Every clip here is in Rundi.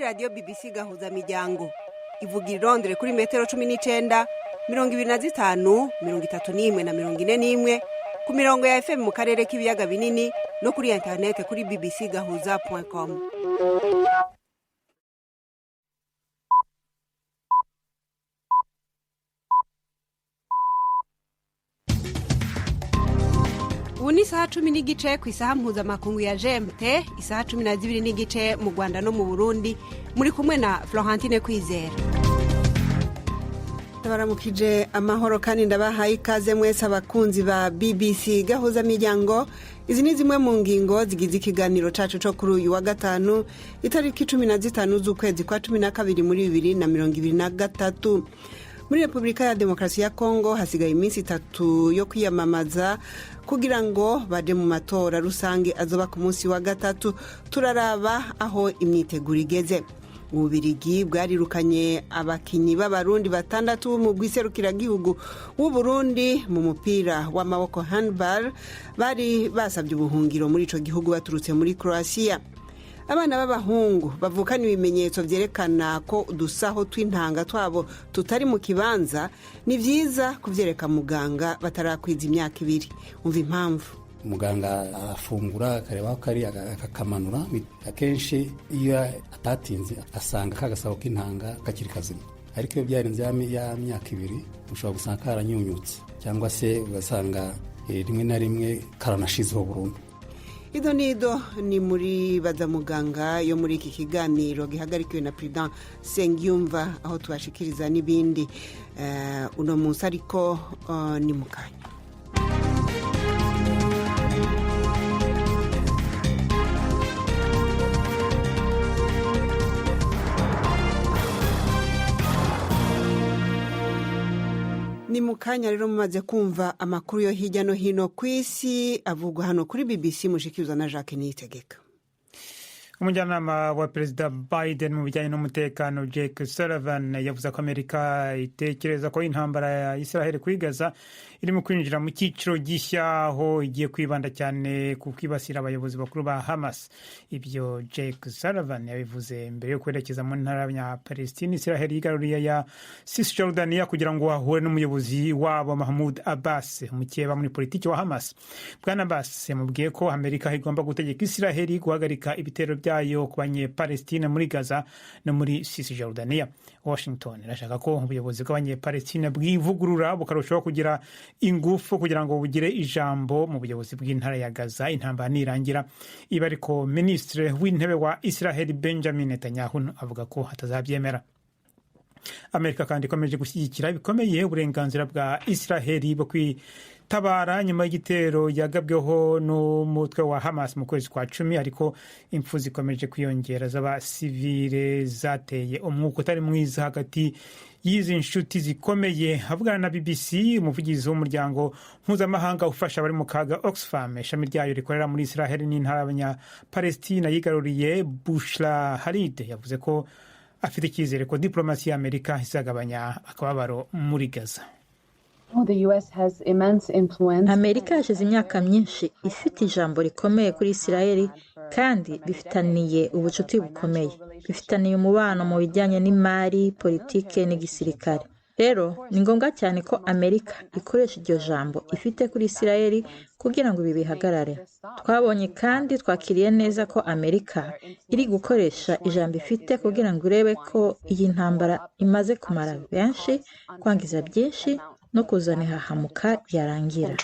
Radiyo BBC Gahuza Miryango ivugira i Londres kuri metero 19, 25, 31 na 41, ku mirongo ya FM mu karere k'ibiyaga binini no kuri interinete kuri bbcgahuza.com. Ubu ni isaha 10:15 ku isaha mpuzamakungu ya GMT, isaha 12:15 mu Rwanda no mu Burundi. Muri kumwe na Florentine Kwizera. Baramukije amahoro kandi ndabahaye ikaze mwese abakunzi ba BBC Gahuza Miryango. Izi ni zimwe mu ngingo zigize ikiganiro cacu co kuri uyu wa gatanu, itariki 15 z'ukwezi kwa 12 muri 2023. Muri Repubulika ya Demokarasi ya Kongo hasigaye iminsi 3 yo kwiyamamaza kugira ngo baje mu matora rusange azoba ku munsi wa gatatu. Turaraba aho imyiteguro igeze. Ububirigi bwarirukanye abakinyi b'Abarundi batandatu mu bw'iserukiragihugu w'Uburundi mu mupira w'amaboko handball, bari basabye ubuhungiro muri ico gihugu baturutse muri Croatia. Abana b'abahungu bavukana ibimenyetso vyerekana ko udusaho tw'intanga twabo tutari mu kibanza, ni vyiza kuvyereka muganga batarakwiza imyaka 2. Umva impamvu. Muganga arafungura, akareba aho kari, akakamanura. Akenshi iyo atatinze asanga ka gasabo k'intanga kakiri kazima, ariko iyo byarenze ya myaka 2 ushobora gusanga karanyunyutse, cyangwa se ugasanga rimwe na rimwe karanashizeho burundu. Ido nido ni muri baza muganga yo muri iki kiganiro gihagarikiwe na Prudent Sengiyumva, aho tubashikiriza n'ibindi uno munsi, ariko ni mukanya. Ni mu kanya rero mumaze kumva amakuru yo hirya no hino ku isi avugwa hano kuri BBC, mushikirizwa na Jacques Niyitegeka. Umujyanama wa Perezida Biden mu bijyanye n'umutekano, Jake Sullivan, yavuze ko Amerika itekereza ko intambara ya Israel kuri Gaza irimo kwinjira mu cyiciro gishya, aho igiye kwibanda cyane ku kwibasira abayobozi bakuru ba Hamas. Ibyo Jake Sullivan yabivuze mbere yo kwerekeza mu ntara ya Palestine Israel yigaruriye ya Cisjordania kugira ngo ahure n'umuyobozi wabo Mahmoud Abbas, umukeba muri politiki wa Hamas. Bwana Abbas yamubwiye ko Amerika igomba gutegeka Israel guhagarika ibitero byayo ku Banyepalestine muri Gaza no muri Cisjordania. Washington irashaka ko ubuyobozi bw'Abanyepalestine bwivugurura, bukarushaho kugira ingufu kugira ngo bugire ijambo mu buyobozi bw'intara ya Gaza intambara nirangira. Ibi ariko Minisitiri w'Intebe wa Israel Benjamin Netanyahu avuga ko atazabyemera. Amerika kandi ikomeje gushyigikira bikomeye uburenganzira bwa Israheli bwo kwitabara nyuma y'igitero yagabweho n'umutwe wa Hamas mu kwezi kwa 10, ariko impfu zikomeje kwiyongera z'abasivile zateye umwuka utari mwiza hagati y'izi nshuti zikomeye. Avugana na BBC, umuvugizi w'umuryango mpuzamahanga ufasha abari mu kaga Oxfam, ishami ryayo rikorera muri Israheli n'intara y'Abanyapalestina yigaruriye, Bushra Khalid, yavuze ko afite icyizere ko diplomasi y'Amerika izagabanya akababaro muri Gaza. Amerika yashize imyaka myinshi ifite ijambo rikomeye kuri Isirayeli kandi bifitaniye ubucuti bukomeye, bifitaniye umubano mu bijyanye n'imari, politike n'igisirikare. Rero ni ngombwa cyane ko Amerika ikoresha iryo jambo ifite kuri Isirayeli kugira ngo ibi bihagarare. Twabonye kandi twakiriye neza ko Amerika iri gukoresha ijambo ifite kugira ngo irebe ko iyi ntambara imaze kumara benshi, kwangiza byinshi no kuzana ihahamuka yarangira.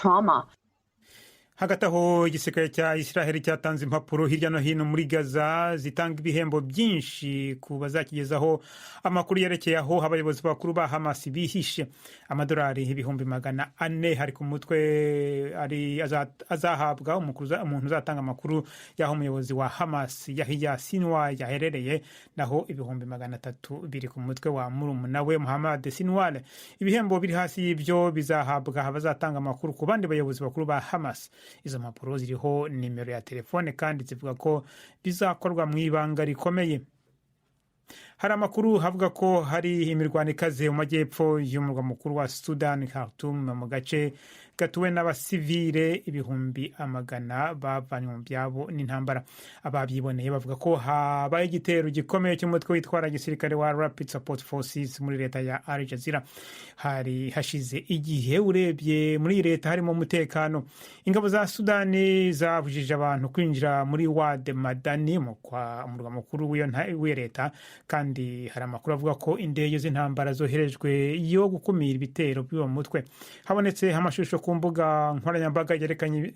Hagati aho, igisirikare cya Israheli cyatanze impapuro hirya no hino muri Gaza zitanga ibihembo byinshi ku bazakigezaho amakuru yerekeye aho abayobozi bakuru ba Hamas bihishe. Amadolari 400,000 hari ku mutwe ari azahabwa umuntu uzatanga amakuru y'aho umuyobozi wa Hamas Yahya Sinwar yaherereye, naho 300,000 biri ku mutwe wa murumuna we Muhammad Sinwar. Ibihembo biri hasi y'ibyo bizahabwa abazatanga amakuru ku bandi bayobozi bakuru ba Hamas. Izo mpapuro ziriho nimero ya telefone kandi zivuga ko bizakorwa mu ibanga rikomeye. Hari amakuru avuga ko hari imirwano ikaze mu majyepfo y'umurwa mukuru wa Sudan, Khartoum, mu gace Gatuwe n'abasivile ibihumbi amagana bavanywe mu byabo n'intambara. Ababyiboneye bavuga ko habaye igitero gikomeye cy'umutwe witwara gisirikare wa Rapid Support Forces muri leta ya Al Jazeera. Hari hashize igihe urebye muri iyi leta harimo umutekano. Ingabo za Sudani zabujije abantu kwinjira muri Wad Madani, umurwa mukuru w'iyo leta, kandi hari amakuru avuga ko indege z'intambara zoherejwe yo gukumira ibitero by'uwo mutwe. Habonetse amashusho ku mbuga nkoranyambaga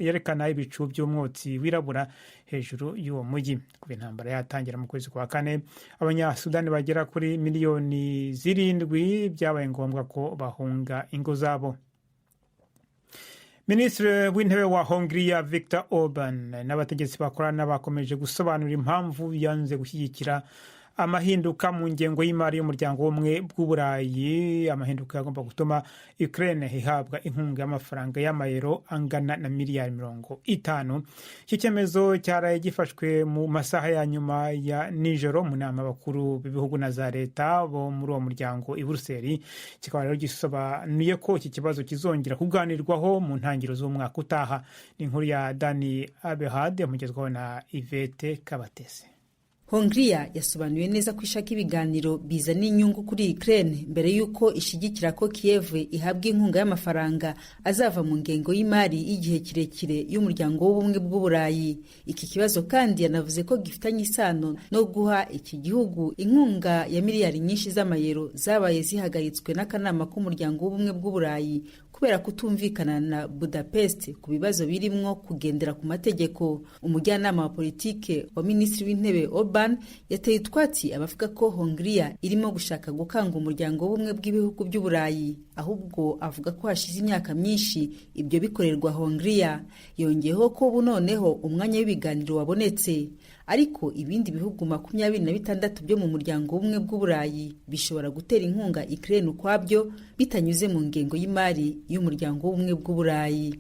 yerekana ibicu by'umwotsi wirabura hejuru y'uwo mujyi. Kuva intambara yatangira mu kwezi kwa kane, Abanyasudani bagera kuri miliyoni 7 byabaye ngombwa ko bahunga ingo zabo. Minisitiri w'Intebe wa Hongiriya Victor Orban n'abategetsi bakorana bakomeje gusobanura impamvu yanze gushyigikira amahinduka mu ngengo y'imari y'Umuryango w'Ubumwe bw'Uburayi, amahinduka agomba gutuma Ukraine ihabwa inkunga y'amafaranga y'amayero angana na miliyari 50. Iki cyemezo cyaraye gifashwe mu masaha ya nyuma ya nijoro mu nama bakuru b'ibihugu na za leta bo muri uwo muryango i Buruseli, kikaba rero gisobanuye ko iki kibazo kizongera kuganirwaho mu ntangiriro z'umwaka utaha. Ni inkuru ya Dani Abehad, amugezwaho na Ivete Kabatese. Hongiriya yasobanuye neza ko ishaka ibiganiro bizana inyungu kuri Ukraine mbere y'uko ishigikira ko Kiev ihabwa inkunga y'amafaranga azava mu ngengo y'imari y'igihe kirekire y'Umuryango w'Ubumwe bw'Uburayi. Iki kibazo kandi yanavuze ko gifitanye isano no guha iki gihugu inkunga ya miliyari nyinshi z'amayero zabaye zihagaritswe n'akanama k'Umuryango w'Ubumwe bw'Uburayi kubera kutumvikana na Budapest ku bibazo birimwo kugendera ku mategeko. Umujyanama wa politike wa Minisitiri w'Intebe Orban yateye utwatsi abavuga ko Hongiriya irimo gushaka gukanga Umuryango w'Ubumwe bw'Ibihugu by'Uburayi, ahubwo avuga ko hashize imyaka myinshi ibyo bikorerwa Hongiriya. Yongeyeho ko ubu noneho umwanya w'ibiganiro wabonetse, ariko ibindi bihugu 26 byo mu Muryango w'Ubumwe bw'Uburayi bishobora gutera inkunga Ukraine ukwabyo bitanyuze mu ngengo y'imari y'Umuryango w'Ubumwe bw'Uburayi.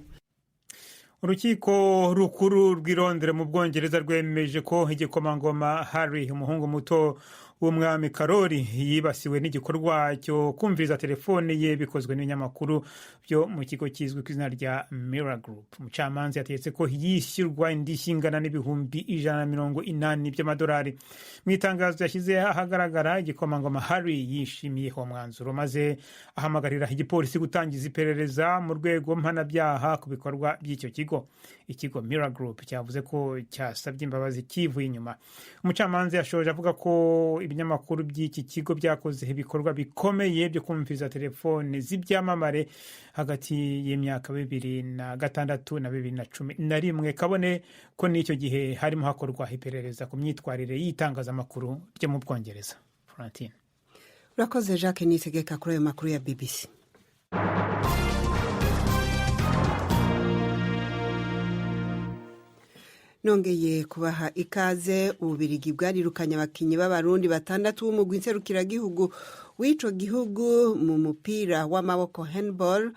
Urukiko Rukuru rw'i Londres mu Bwongereza rwemeje ko igikomangoma Harry, umuhungu muto w'Umwami Karori, yibasiwe n'igikorwa cyo kumviriza telefone ye bikozwe n'ibinyamakuru byo mu kigo kizwi ku izina rya Mirror Group. Umucamanza yategetse ko yishyurwa indishyi ingana n'180,000 by'amadolari. Mu itangazo yashyize ahagaragara, igikomangoma Harry yishimiye uwo mwanzuro, maze ahamagarira igipolisi gutangiza iperereza mu rwego mpanabyaha ku bikorwa by'icyo kigo. Ikigo Mirror Group cyavuze ko cyasabye imbabazi kivuye inyuma. Umucamanza yashoje avuga ko ibinyamakuru by'iki kigo byakoze ibikorwa bikomeye byo kumviriza telefone z'ibyamamare hagati y'imyaka 2006 na 2011, kabone ko n'icyo gihe harimo hakorwa iperereza ku myitwarire y'itangazamakuru ryo mu Bwongereza. Florentine. Urakoze Jacques Nitegeka kuri ayo makuru ya BBC. Nongeye kubaha ikaze. Ububirigi bwarirukanye abakinnyi b'Abarundi batandatu b'umugwi nserukiragihugu w'ico gihugu mu mupira w'amaboko handball,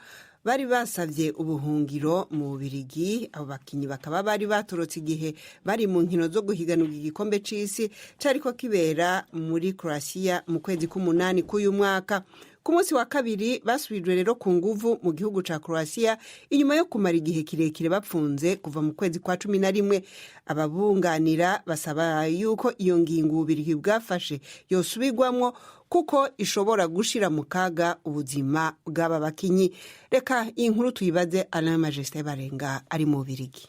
bari basabye ubuhungiro mu Bubirigi. Abo bakinnyi bakaba bari batorotse igihe bari mu nkino zo guhiganirwa igikombe c'isi cariko kibera muri Croatia mu kwezi k'umunani k'uyu mwaka. Ku munsi wa kabiri basubijwe rero ku nguvu mu gihugu ca Croatia inyuma yo kumara igihe kirekire bapfunze kuva mu kwezi kwa 11. Ababunganira basaba yuko iyo ngingo Ububirigi bwafashe yosubirwamwo, kuko ishobora gushira mu kaga ubuzima bw'aba bakinyi. Reka iyi nkuru tuyibaze Alain Majesté Barenga ari mu Bubirigi.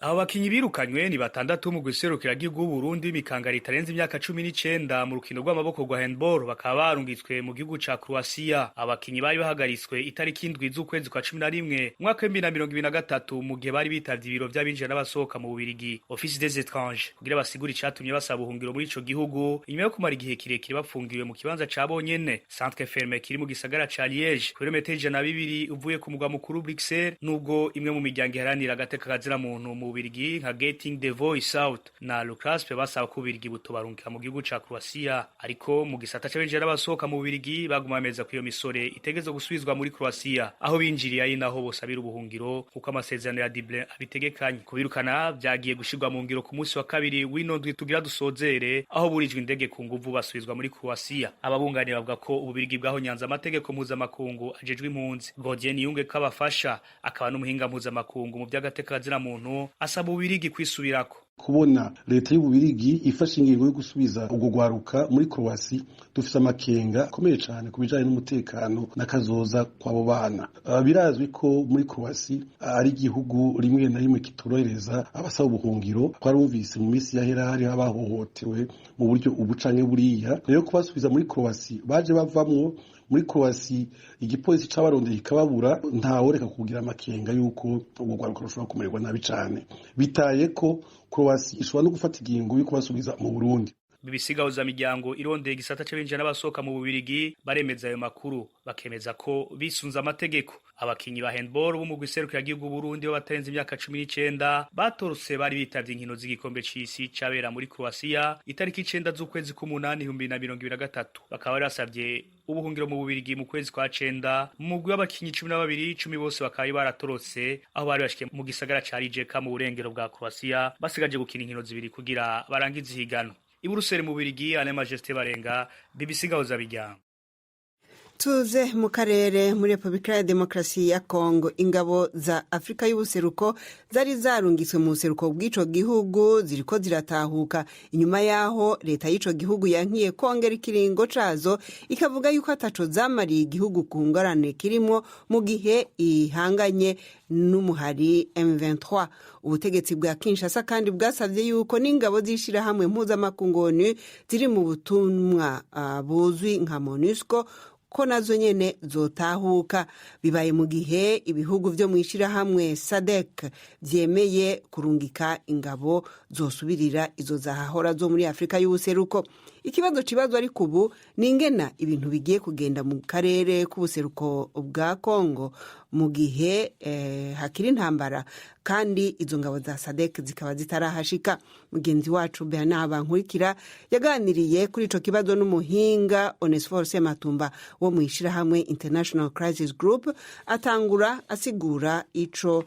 Abo bakinyi birukanywe ni batandatu mu gihugu w'Uburundi w'imikangara itarenze imyaka 19 mu rukino rw'amaboko rwa handball, bakaba barungitswe mu gihugu ca Croatia. Abakinyi bari bahagaritswe itariki 7 z'ukwezi kwa 11 umwaka w'2023, mu gihe bari bitavye ibiro vy'abinjira n'abasohoka mu Bubirigi, Office des étrangers, kugira basigure icatumye basaba ubuhungiro muri ico gihugu inyuma yo kumara igihe kirekire bapfungiwe mu kibanza ca bonyene, Centre Fermé kiri mu gisagara ca Liege, kilometero 102 uvuye ku mugwa mukuru Bruxelles. Nubwo imwe mu miryango iharanira agateka kazira muntu mu Bubirigi nka Getting the Voice Out na Lucaspe basaba ko Ububirigi butobarungika mu gihugu ca Croatia. Ariko mu gisata c'abinjira n'abasohoka mu Bubirigi baguma bemeza ko iyo misore itegerezwa gusubizwa muri Croatia aho binjiriye, ari naho bosabira ubuhungiro kuko amasezerano ya Dublin abitegekanye. Kubirukana vyagiye gushirwa mu ngiro ku munsi wa kabiri w'ino ndwi tugira dusozere, aho burijwe indege ku nguvu basubizwa muri Croatia. Ababunganira bavuga ko Ububirigi bwahonyanze amategeko mpuzamakungu ajejwe impunzi. Gordien Yunge kabafasha, akaba n'umuhinga mpuzamakungu mu by'agateka muntu, asaba Ububirigi kwisubirako. Kubona leta y'Ububirigi ifashe ingingo yo gusubiza ubwo rwaruka muri Croatia, dufise amakenga akomeye cyane ku bijanye n'umutekano n'akazoza kw'abo bana. Birazwi ko muri Croatia ari igihugu rimwe na rimwe kitorohereza abasaba ubuhungiro. Twarumvise mu minsi yahera hariho abahohotewe mu buryo ubu canke buriya. Rero kubasubiza muri Croatia baje bavamwo, muri Croatia igipolisi c'abarondeye kikababura, ntaworeka kugira amakenga yuko ubwo rwaruka rushobora kumererwa nabi cane. Bitaye ko Croatia ishobora no gufata ingingo yo kubasubiza mu Burundi. BBC Gahuzamiryango irondeye igisata c'abinjira n'abasohoka mu Bubirigi, baremeza ayo makuru, bakemeza ko bisunze amategeko. Abakinyi ba handball b'umugwi serukiragihugu Burundi b'abatarenze imyaka 19 batorotse bari bitavye inkino z'igikombe c'isi cabera muri Croatia itariki 9 z'ukwezi k'umunani 2023, bakaba bari basavye ubuhungiro mu Bubirigi mu kwezi kwa cenda. Mu mugwi w'abakinyi 12, 10 bose bakaba baratorotse aho bari bashikiye mu gisagara ca Rijeka mu burengero bwa Croatia, basigaje gukina inkino zibiri kugira barangize ihiganwa. I Buruseli mu Bubirigi, Alain Majesté Barenga, BBC Gahuzamiryango. Tuze mu karere. Muri Repubulika ya Demokarasi ya Kongo, ingabo za Afurika y'Ubuseruko zari zarungitswe mu buseruko bw'ico gihugu ziriko ziratahuka inyuma y'aho leta y'ico gihugu yankiye kongera ikiringo cazo, ikavuga yuko ataco zamariye igihugu ku ngorane kirimwo mu gihe ihanganye n'umuhari M23. Ubutegetsi bwa Kinshasa kandi bwasavye yuko n'ingabo z'ishirahamwe mpuzamakungu ONU ziri mu butumwa buzwi nka MONUSCO ko nazo nyene zotahuka. Bibaye mu gihe ibihugu vyo mw'ishirahamwe SADC vyemeye kurungika ingabo zosubirira izo zahahora zo muri Afurika y'Ubuseruko. Ikibazo cibazwa ariko ubu ni ingena ibintu bigiye kugenda mu karere k'ubuseruko bwa Kongo mu gihe hakiri intambara kandi izo ngabo za SADC zikaba zitarahashika. Mugenzi wacu Bernard Bankurikira yaganiriye kuri ico kibazo n'umuhinga Onesphore Sematumba wo mu ishirahamwe International Crisis Group. Atangura asigura ico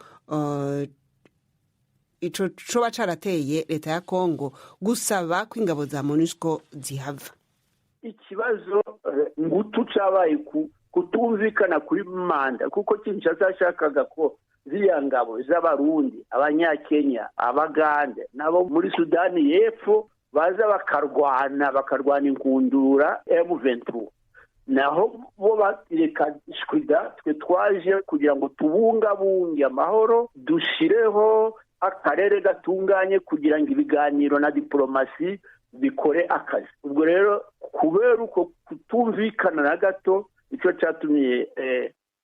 coba carateye leta ya Kongo gusaba ko ingabo za MONUSCO zihava. Ikibazo ngutu cabaye kutumvikana kuri manda, kuko Kinshasa yashakaga ko ziriya ngabo z'Abarundi, Abanyakenya, Abagande nabo muri Sudani y'Epfo baza bakarwana inkundura M23, naho bo batireka shwida, twe twaje kugira ngo tubungabunge amahoro, dushireho akarere gatunganye kugira ngo ibiganiro na diplomasi bikore akazi. Ubwo rero kubera uko kutumvikana na gato, icyo cyatumye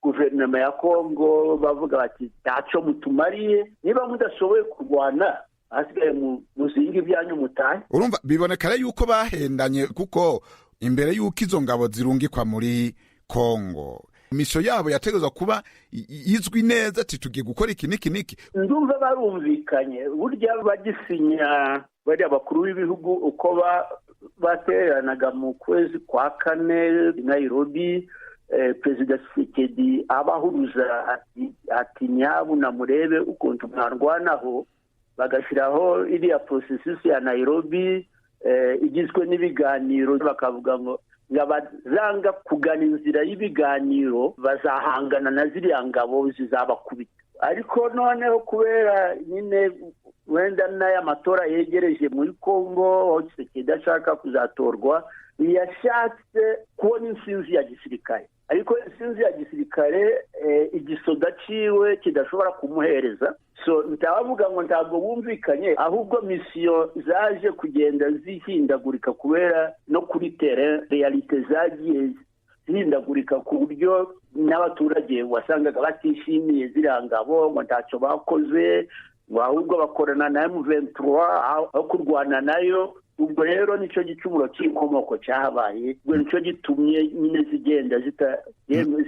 guverinoma ya Kongo bavuga bati: "Ntacyo mutumariye, niba mudashoboye kurwana, ahasigaye muzinga ibyanyu mutahe." Urumva biboneka rero yuko bahendanye, kuko imbere yuko izo ngabo zirungikwa muri Kongo, mission yabo yategerezwa kuba izwi neza, ati tugiye gukora iki niki niki. Ndumva barumvikanye. Burya bagisinya, bariya bakuru b'ibihugu uko bateranaga mu kwezi kwa kane Nairobi, Perezida Tshisekedi abahuruza ati: "Nyabuna murebe ukuntu mwarwanaho." Bagashyiraho iriya processus ya Nairobi igizwe n'ibiganiro, bakavuga ngo abazanga kugana inzira y'ibiganiro bazahangana na ziriya ngabo zizabakubita. Ariko noneho kubera nyine wenda n'aya matora yegereje muri Congo, aho Tshisekedi ashaka kuzatorwa, yashatse kubona intsinzi ya gisirikare, ariko intsinzi ya gisirikare igisoda ciwe kidashobora kumuhereza. So ntabavuga ngo ntabwo bumvikanye, ahubwo mission zaje kugenda zihindagurika kubera no kuri terrain réalité zagiye zihindagurika, ku buryo n'abaturage wasangaga batishimiye ziriya ngabo, ngo ntacyo bakoze, ngo ahubwo bakorana na M23 aho kurwana nayo. Ubwo rero nicyo gicumuro cy'inkomoko cyahabaye, ubwo nicyo gitumye nyine zigenda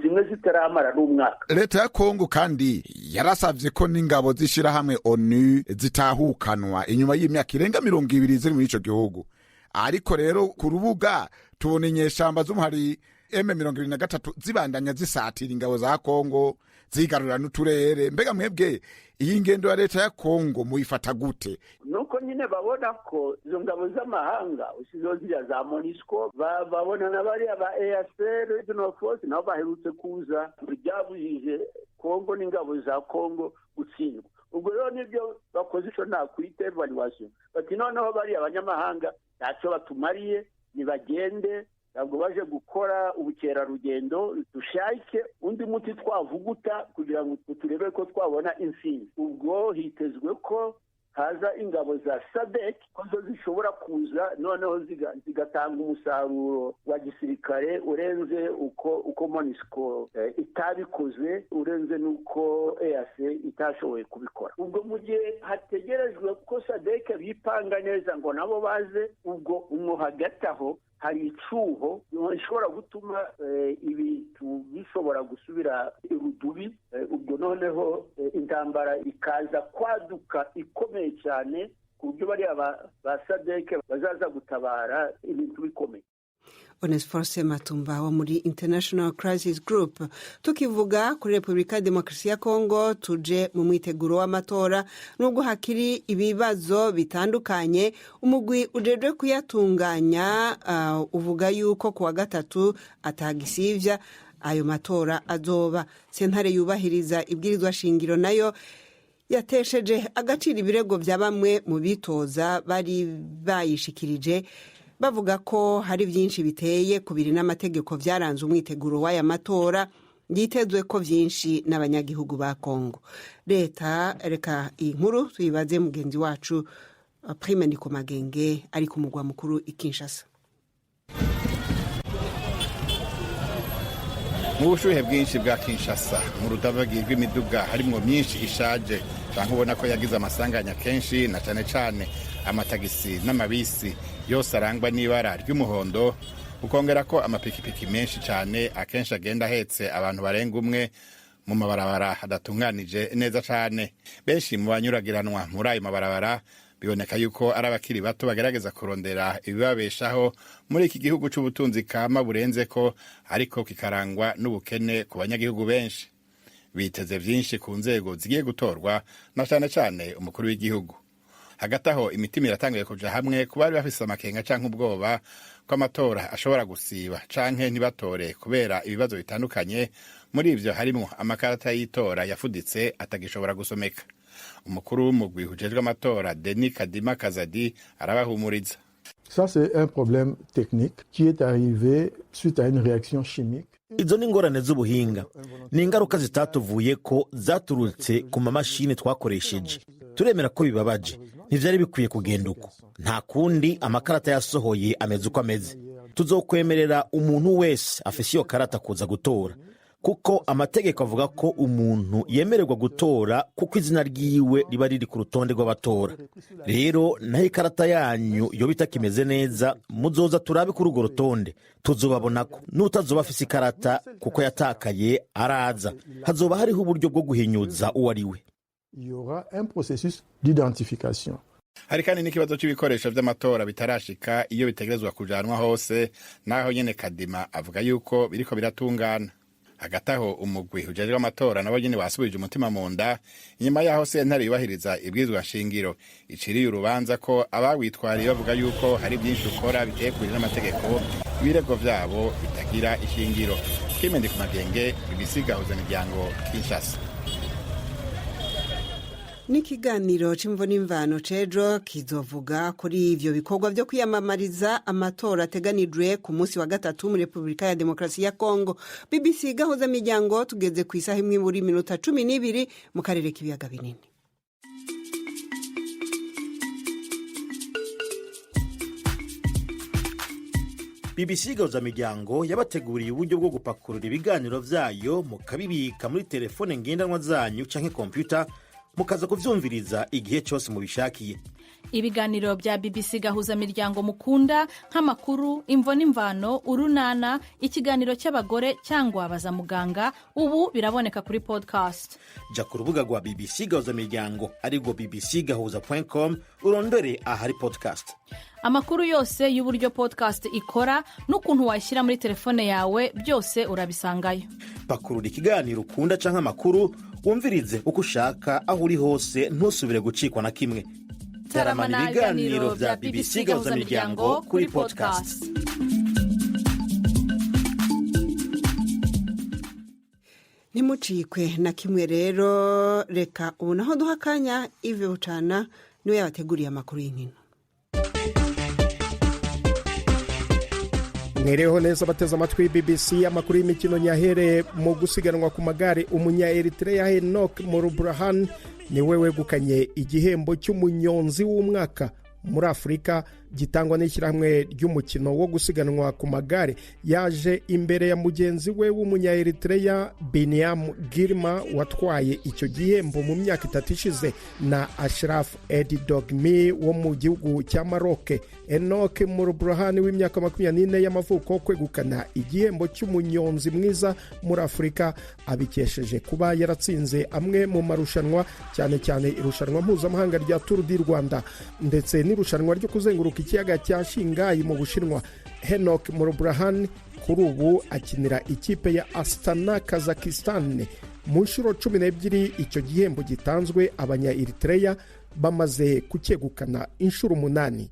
zimwe zitaramara n'umwaka. Leta ya Kongo kandi yarasavye ko n'ingabo z'ishirahamwe ONU zitahukanwa inyuma y'imyaka irenga 20 ziri muri ico gihugu. Ariko rero ku rubuga tubona inyeshamba z'umuhari M23 zibandanya zisatira ingabo za Kongo, zigarurira n'uturere. Mbega mwebwe iyi ngendo ya leta ya Kongo muyifata gute? Nuko nyine babona ko izo ngabo z'amahanga usizo ziriya za MONUSCO, babona na bariya ba EAC Regional Force nabo baherutse kuza, byabujije Kongo n'ingabo za Kongo gutsindwa. Ubwo rero nibyo bakoze ico nakwita evaluation, bati noneho bariya abanyamahanga ntacyo batumariye, nibagende, ntabwo baje gukora ubukerarugendo, dushake undi muti twavuguta kugira ngo turebe ko twabona intsinzi. Ubwo hitezwe ko haza ingabo za SADC, ko zo zishobora kuza noneho zigatanga umusaruro wa gisirikare urenze uko MONUSCO itabikoze, urenze n'uko EAC itashoboye kubikora. Ubwo mu gihe hategerejwe ko SADC bipanga neza ngo nabo baze, ubwo umwo hagati aho hari icuho ishobora gutuma ibintu bishobora gusubira irudubi. Ubwo noneho intambara ikaza kwaduka ikomeye cyane, ku buryo bariya ba SADC bazaza gutabara ibintu bikomeye. Onesphore Matumba wo muri International Crisis Group. Tukivuga kuri Repubulika ya Demokarasi ya Kongo, tuje mu mwiteguro w'amatora. Nubwo hakiri ibibazo bitandukanye, umugwi ujejwe kuyatunganya uvuga yuko kuwa gatatu atagisivya ayo matora azoba. Sentare yubahiriza ibwirizwa shingiro nayo yatesheje agaciro ibirego bya bamwe mu bitoza bari bayishikirije, bavuga ko hari byinshi biteye kubiri n'amategeko byaranze umwiteguro w'aya matora yitezwe ko byinshi n'abanyagihugu ba Kongo. Leta, reka iyi nkuru tuyibaze mugenzi wacu Prime Ndikumagenge ari ku mugwa mukuru i Kinshasa. Mu bushuhe bwinshi bwa Kinshasa, mu rudavagi rw'imiduga harimwo myinshi ishaje canke ubona ko yagize amasanganya kenshi, na cane cane amatagisi n'amabisi yose arangwa n'ibara ry'umuhondo, ukongera ko amapikipiki menshi cane akenshi agenda ahetse abantu barenga umwe mu mabarabara adatunganije neza cane. Benshi mu banyuragiranwa muri ayo mabarabara biboneka yuko ari abakiri bato bagerageza kurondera ibibabeshaho muri iki gihugu c'ubutunzi kama burenze ko, ariko kikarangwa n'ubukene ku banyagihugu benshi. Biteze vyinshi ku nzego zigiye gutorwa, na cane cane umukuru w'igihugu. Hagati aho imitima iratanguye kuja hamwe ku bari bafise amakenga canke ubwoba ko amatora ashobora gusiba canke ntibatore kubera ibibazo bitandukanye. Muri ivyo harimwo amakarata y'itora yafuditse atagishobora gusomeka. Umukuru w'umugwi ujejwe amatora, Denis Kadima Kazadi, arabahumuriza. Ça, c'est un problème technique qui est arrivé suite à une réaction chimique. Izo ni ingorane z'ubuhinga, ni ingaruka zitatuvuye ko zaturutse ku mamashini twakoresheje. Turemera ko bibabaje, ntivyari bikwiye kugenda uko. Nta kundi, amakarata yasohoye ameze uko ameze. Tuzokwemerera umuntu wese afise iyo karata kuza gutora, kuko amategeko avuga ko umuntu yemererwa gutora kuko izina ryiwe riba riri ku rutonde rw'abatora. Rero naho ikarata yanyu yoba itakimeze neza, muzoza turabe kuri urwo rutonde, tuzobabona ko n'utazoba afise ikarata kuko yatakaye araza, hazoba hariho uburyo bwo guhinyuza uwo ari we. Il y aura un processus d'identification. Hari kandi n'ikibazo c'ibikoresho vy'amatora bitarashika iyo bitegerezwa kujanwa hose, naho nyene Kadima avuga yuko biriko biratungana. Hagati aho umugwi ujejwe amatora nabo nyene wasubije umutima mu nda inyuma yaho sentare yubahiriza ibwirizwa nshingiro iciriye urubanza ko abawitwariye bavuga yuko hari byinshi ukora biteye kure n'amategeko, ibirego vyabo bitagira ishingiro. Kimendi ku Magenge, BBC Gahuza Miryango, Kinshasa. N'ikiganiro c'imvo n'imvano c'ejo kizovuga kuri ivyo bikorwa vyo kwiyamamariza amatora ateganijwe ku munsi wa gatatu muri Repubulika ya Demokarasi ya Kongo. BBC Gahuza Miryango, tugeze ku isaha 1:12 mu karere k'ibiyaga binini. BBC Gahuza Miryango yabateguriye uburyo bwo gupakurura ibiganiro vyayo mukabibika muri telefone ngendanwa zanyu canke kompyuta, mukaza kuvyumviriza igihe cyose mubishakiye. Ibiganiro bya BBC Gahuza Miryango mukunda, nk'amakuru, Imvo n'Imvano, Urunana, ikiganiro cy'abagore cyangwa Baza Muganga, ubu biraboneka kuri podcast. Jya ku rubuga rwa BBC Gahuza Miryango, arirwo bbcgahuza.com, urondore ahari podcast. Amakuru yose y'uburyo podcast ikora n'ukuntu wayishyira muri telefone yawe, byose urabisangayo. Pakurura ikiganiro ukunda cyangwa amakuru, wumvirize uko ushaka, aho uri hose, ntusubire gucikwa na kimwe. Taramana ibiganiro bya BBC Gahuza Miryango kuri podcast. Ntimucikwe na kimwe rero. Reka ubu naho duha akanya Ive Bucana, niwe yabateguriye amakuru y'inkino. Mwereho neza abateze amatwi BBC. Amakuru y'imikino nyahere mu gusiganwa ku magare. Umunya Eritrea Henok Mulubrhan niwe wegukanye igihembo cy'umunyonzi w'umwaka muri Afurika gitangwa n'ishyirahamwe ry'umukino wo gusiganwa ku magare. Yaje imbere ya mugenzi we w'umunya Eritrea Biniam Girma watwaye icyo gihembo mu myaka 3 ishize, na Ashraf Edidogmi wo mu gihugu cya Maroc. Enoch Mulubrhan w'imyaka 24 y'amavuko kwegukana igihembo cy'umunyonzi mwiza muri Afurika abikesheje kuba yaratsinze amwe mu marushanwa, cyane cyane irushanwa mpuzamahanga rya Tour du Rwanda ndetse n'irushanwa ryo kuzenguruka ikiyaga cya Shingayi mu Bushinwa. Henok Mulubrhan kuri ubu akinira ikipe ya Astana Kazakhstan. Mu nshuro 12 icyo gihembo gitanzwe, abanya Eritrea bamaze kucyegukana inshuro 8.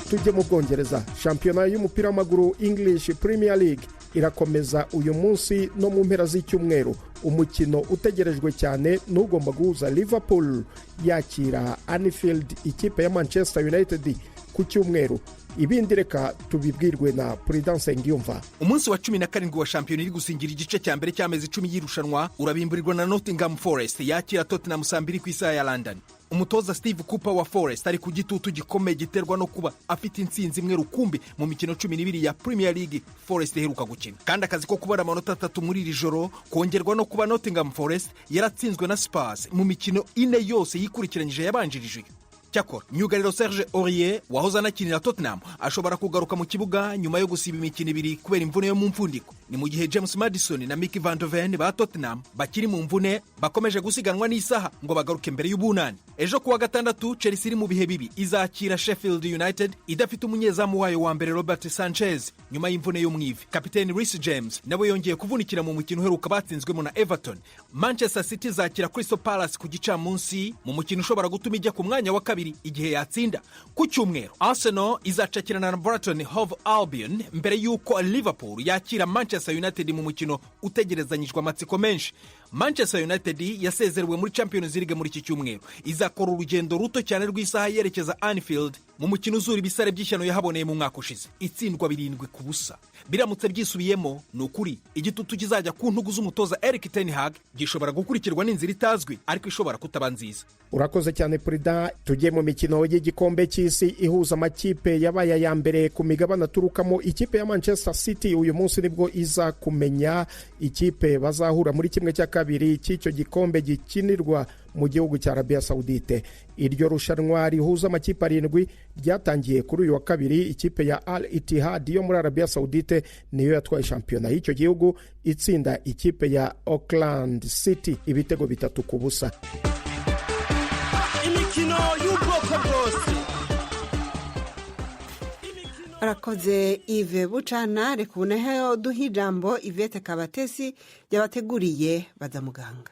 Tujye mu Bwongereza. Shampiyona y'umupira w'amaguru English Premier League irakomeza uyu munsi no mu mpera z'icyumweru. Umukino utegerejwe cyane n'ugomba guhuza Liverpool yakira Anfield ikipe ya Manchester United ku cyumweru. Ibindi reka tubibwirwe na Prudence Ngiyumva. Umunsi wa 17 wa shampiyona iri gusingira igice cya mbere cy'amezi 10 y'irushanwa urabimburirwa na Nottingham Forest yakira Tottenham saa 2 ku isaha ya London. Umutoza Steve Cooper wa Forest ari ku gitutu gikomeye giterwa no kuba afite intsinzi imwe rukumbi mu mikino 12 ya Premier League Forest iheruka gukina, kandi akazi ko kubara amanota 3 muri iri joro kongerwa no kuba Nottingham Forest yaratsinzwe na Spurs mu mikino 4 yose yikurikiranyije yabanjirije. Cyakora myugariro Serge Aurier wahoze anakinira Tottenham ashobora kugaruka mu kibuga nyuma yo gusiba imikino 2 kubera imvune yo mu mfundiko. Ni mu gihe James Maddison na Mickey van de Ven ba Tottenham bakiri mu mvune bakomeje gusiganwa n'isaha ngo bagaruke mbere y'ubunani. Ejo kuwa gatandatu Chelsea iri mu bihe bibi izakira Sheffield United idafite umunyezamu wayo wa mbere Robert Sanchez nyuma y'imvune yo mu ivi. Kapiteni Reece James nawe yongeye kuvunikira mu mukino uheruka batsinzwemo na Everton. Manchester City izakira Crystal Palace ku gicamunsi mu mukino ushobora gutuma ijya ku mwanya wa kabiri igihe yatsinda. Ku cyumweru Arsenal izacakirana na Brighton Hove Albion mbere y'uko Liverpool yakira Manchester United mu mukino utegerezanyijwe amatsiko menshi. Manchester United yasezerewe muri Champions League muri iki cyumweru, izakora urugendo ruto cyane rw'isaha yerekeza Anfield mu mukino uzura ibisare by'ishyano yahaboneye mu mwaka ushize, itsindwa 7-0. Biramutse byisubiyemo, ni ukuri igitutu kizajya ku ntugu z'umutoza Erik ten Hag gishobora gukurikirwa n'inzira itazwi ariko ishobora kutaba nziza. Urakoze cyane Prida. Tujye mu mikino y'igikombe cy'isi ihuza amakipe yabaye aya mbere ku migabane aturukamo. Ikipe ya Manchester City uyu munsi nibwo iza kumenya ikipe bazahura muri 1/2 cy'icyo gikombe gikinirwa mu gihugu cya Arabia Saudite. Iryo rushanwa rihuza amakipe 7 ryatangiye kuri uyu wa kabiri. Ikipe ya Al Ittihad yo muri Arabia Saudite niyo yatwaye shampiyona y'icyo gihugu, itsinda ikipe ya Auckland City ibitego 3-0. Imikino y'ubwoko bwose. Arakoze Ive Bucana. Reka uboneho duha ijambo Ivete Kabatesi yabateguriye Baza Muganga.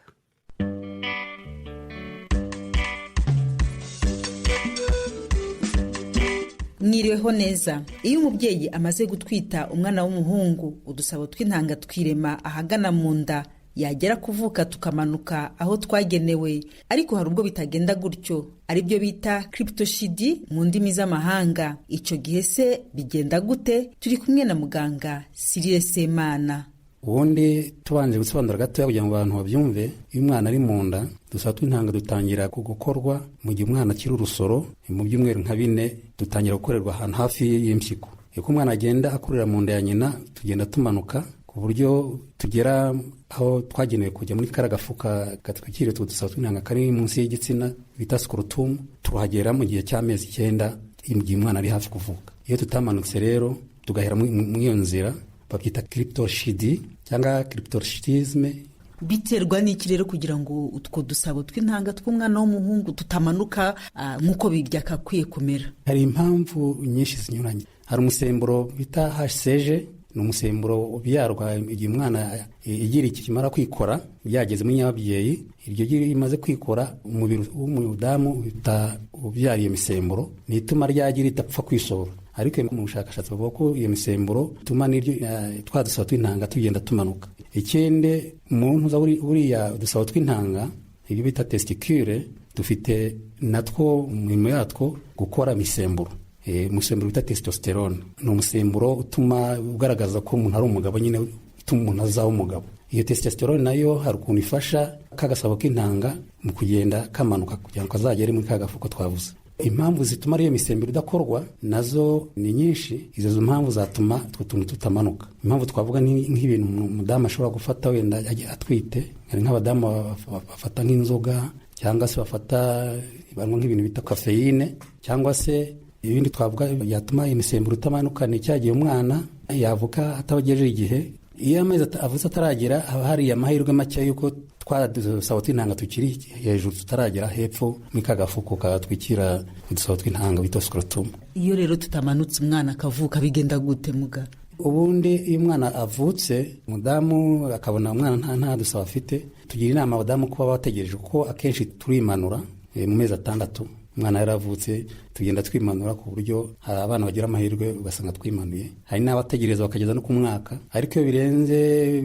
Mwiriweho neza. Iyo umubyeyi amaze gutwita umwana w'umuhungu, udusabo tw'intanga twirema ahagana mu nda, yagera kuvuka tukamanuka aho twagenewe. Ariko hari ubwo bitagenda gutyo, aribyo bita cryptoshidi mu ndimi z'amahanga. Icyo gihe se bigenda gute? Turi kumwe na muganga Cyril Semana. Ubundi tubanje gusobanura gatoya kugira ngo abantu babyumve, iyo umwana ari mu nda dusaba tw'intanga dutangira gukorwa mu gihe umwana akiri urusoro, mu byumweru nka 4 dutangira gukorerwa ahantu hafi y'impyiko. Uko umwana agenda akurira mu nda ya nyina tugenda tumanuka ku Ku buryo tugera aho twagenewe kujya muri kariya gafuka gatwikiriye utwo dusabo tw'intanga kari munsi y'igitsina bita scrotum, tuhagera mu gihe cy'amezi 9, mu gihe umwana ari hafi kuvuka. Iyo tutamanutse rero tugahera muri iyo nzira, babyita cryptorchidie cyangwa cryptorchidisme. Biterwa n'iki rero kugira ngo utwo dusabo tw'intanga tw'umwana w'umuhungu tutamanuka nk'uko byakakwiye kumera? Hari impamvu nyinshi zinyuranye. Hari umusemburo bita HCG, ni umusemburo ubyarwa igihe umwana igira ikimara kwikora, byageze muri nyababyeyi. Iryo gi rimaze kwikora, umubiri w'umudamu uhita ubyara iyo misemburo, ni ituma ryagira ridapfa kwisohora. Ariko mu bushakashatsi bavuga ko iyo misemburo ituma n'iryo twa dusabo tw'intanga tugenda tumanuka. Ikindi, umuntu uza buriya udusabo tw'intanga, ibyo bita testicule, dufite natwo imirimo yatwo gukora imisemburo, umusemburo bita testosterone. Ni umusemburo utuma ugaragaza ko umuntu ari umugabo nyine, utuma umuntu azaba umugabo. Iyo testosterone nayo hari ukuntu ifasha ka gasabo k'intanga mu kugenda kamanuka kugira ngo kazagere muri ka gafuko twavuze. Impamvu zituma ariyo misemburo idakorwa nazo ni nyinshi. Izo mpamvu zatuma utwo tuntu tutamanuka, impamvu twavuga ni nk'ibintu umudamu ashobora gufata wenda atwite. Hari nk'abadamu bafata nk'inzoga, cyangwa se bafata banywa nk'ibintu bita kafeyine, cyangwa se ibindi twavuga byatuma imisemburo itamanuka ni cya gihe umwana yavuka atabagejeje igihe. Iyo amezi avutse ataragera, haba hari amahirwe make y'uko twa dusabo tw'intanga tukiri hejuru tutaragera hepfo muri ka gafuko katwikira udusabo tw'intanga bita scrotum. Iyo rero tutamanutse, umwana akavuka, bigenda gute muga? Ubundi iyo umwana avutse, umudamu akabona umwana nta dusabo afite, tugira inama abadamu kuba bategereje, kuko akenshi turimanura mu mezi 6 umwana yaravutse. Tugenda twimanura ku buryo hari abana bagira amahirwe ugasanga twimanuye, hari n'abategereza bakageza no ku mwaka. Ariko iyo birenze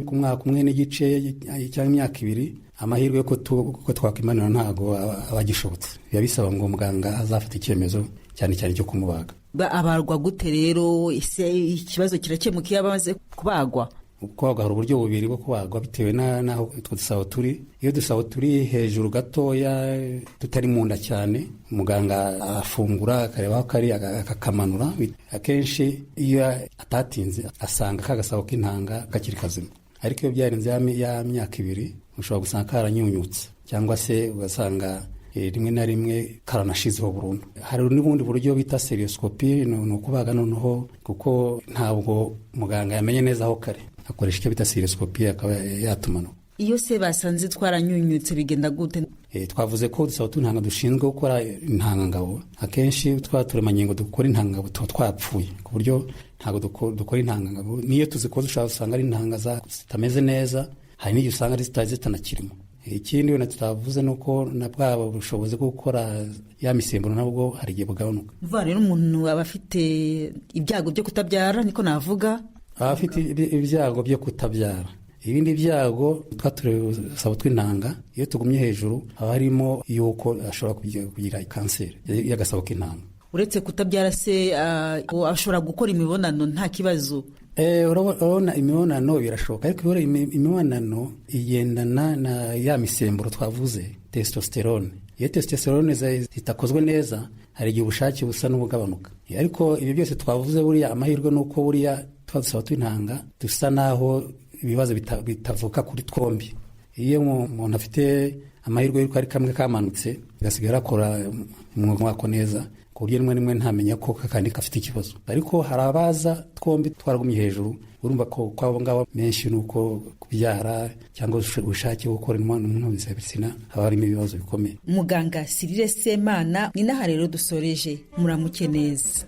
ku mwaka umwe n'igice cyangwa imyaka 2, amahirwe yo ko twakwimanura ntabwo aba agishobotse. Biba bisaba ngo muganga azafate icyemezo, cyane cyane cyo kumubaga. Abarwa gute rero? Ese ikibazo kirakemuka iyo bamaze kubagwa? Kubagwa, hari uburyo bubiri bwo kubagwa bitewe n'aho utwo dusabo turi. Iyo dusabo turi hejuru gatoya, tutari mu nda cyane, muganga arafungura akareba aho kari akakamanura. Akenshi iyo atatinze asanga ka gasabo k'intanga kakiri kazima. Ariko iyo byarenze ya myaka 2, ushobora gusanga karanyunyutse, cyangwa se ugasanga rimwe na rimwe karanashizeho burundu. Hari n'ubundi buryo bita cœlioscopie, ni ukubaga noneho, kuko ntabwo muganga yamenye neza aho kare, akoresha icyo bita cœlioscopie akaba yatumanuka. Iyo se basanze twaranyunyutse, bigenda gute? Twavuze ko udusabo tw'intanga dushinzwe gukora intangangabo, akenshi twa turemangingo dukora intangangabo tuba twapfuye, ku buryo ntabwo dukora intangangabo. N'iyo tuzikoze, ushobora gusanga ari intanga zitameze neza, hari n'igihe usanga ari zitanakirimo. Ikindi wenda tutavuze ni uko na bwa bushobozi bwo gukora ya misemburo nabwo hari igihe bugabanuka. Vuba rero umuntu aba afite ibyago byo kutabyara, niko navuga? Aba afite ibyago byo kutabyara. Ibindi byago, twa turusabo tw'intanga iyo tugumye hejuru, haba harimo yuko ashobora kugira kanseri y'agasabo k'intanga. Uretse kutabyara se, ashobora gukora imibonano nta kibazo? Urabona, imibonano birashoboka, ariko imibonano igendana na ya misemburo twavuze, testosterone. Iyo testosterone zitakozwe neza, hari igihe ubushake busa n'ubugabanuka. Ariko ibi byose twavuze, buriya amahirwe ni uko buriya twa dusabo tw'intanga dusa naho ibibazo bitavuka kuri twombi. Iyo umuntu afite amahirwe y'uko ari kamwe kamanutse, gasigara akora umwuga wako neza, ku buryo rimwe rimwe ntamenya ko kakandi gafite ikibazo. Ariko hari abaza twombi twaragumye hejuru, urumva ko kwabo ngabo menshi ni uko kubyara cyangwa ubushake bwo gukora imibonano mpuzabitsina haba harimo ibibazo bikomeye. Muganga Cyrille Semana, ni n'aha rero dusoreje. Muramuke neza.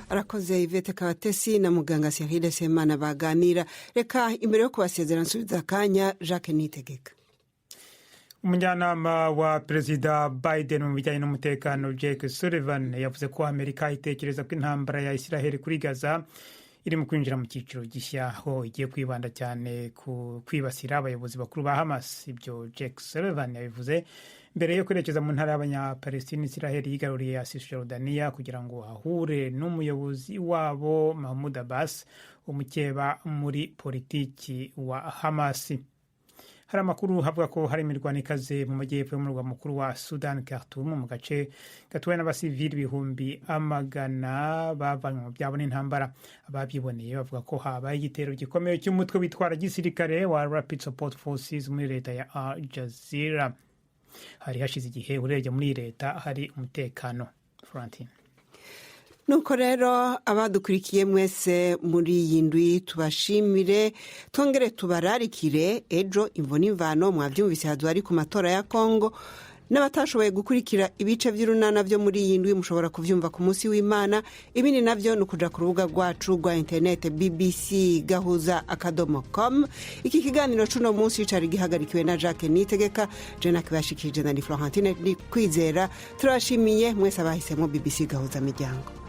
Arakoze Yvette Kabatesi na muganga Cyrille Semana baganira. Reka imbere yo kubasezera nsubiza akanya Jacques Nitegeka. Umujyanama wa Perezida Biden mu bijyanye n'umutekano Jake Sullivan yavuze ko Amerika itekereza ko intambara ya Israel kuri Gaza iri mu kwinjira mu cyiciro gishya, aho igiye kwibanda cyane ku kwibasira abayobozi bakuru ba Hamas. Ibyo Jake Sullivan yabivuze mbere yo kwerekeza mu ntara y'Abanyapalestine Israel yigaruriye ya Cisjordania kugira ngo ahure n'umuyobozi wabo Mahmoud Abbas, umukeba muri politiki wa Hamas. Hari amakuru havuga ko hari imirwano ikaze mu majyepfo y'umurwa mukuru wa Sudan, Khartoum, mu gace gatuwe n'abasivili ibihumbi amagana bavanywe mu byabo n'intambara. Ababyiboneye bavuga ko habaye igitero gikomeye cy'umutwe witwara gisirikare wa Rapid Support Forces muri leta ya Al Jazeera. Hari hashize igihe urebye muri leta hari umutekano, Florentine. Nuko rero, abadukurikiye mwese muri iyi ndwi, tubashimire, twongere tubararikire ejo Imvo n'Imvano. Mwabyumvise, haduha ari ku matora ya Kongo. N'abatashoboye gukurikira ibice by'Urunana byo muri iyi ndwi, mushobora kubyumva ku munsi w'Imana. Ibindi nabyo ni ukuja ku rubuga rwacu rwa interinete, bbcgahuza.com. Iki kiganiro c'uno munsi cari gihagarikiwe na Jacques Nitegeka, je nakibashikirije na ni Florentine Kwizera. Turabashimiye mwese abahisemo BBC Gahuza Miryango.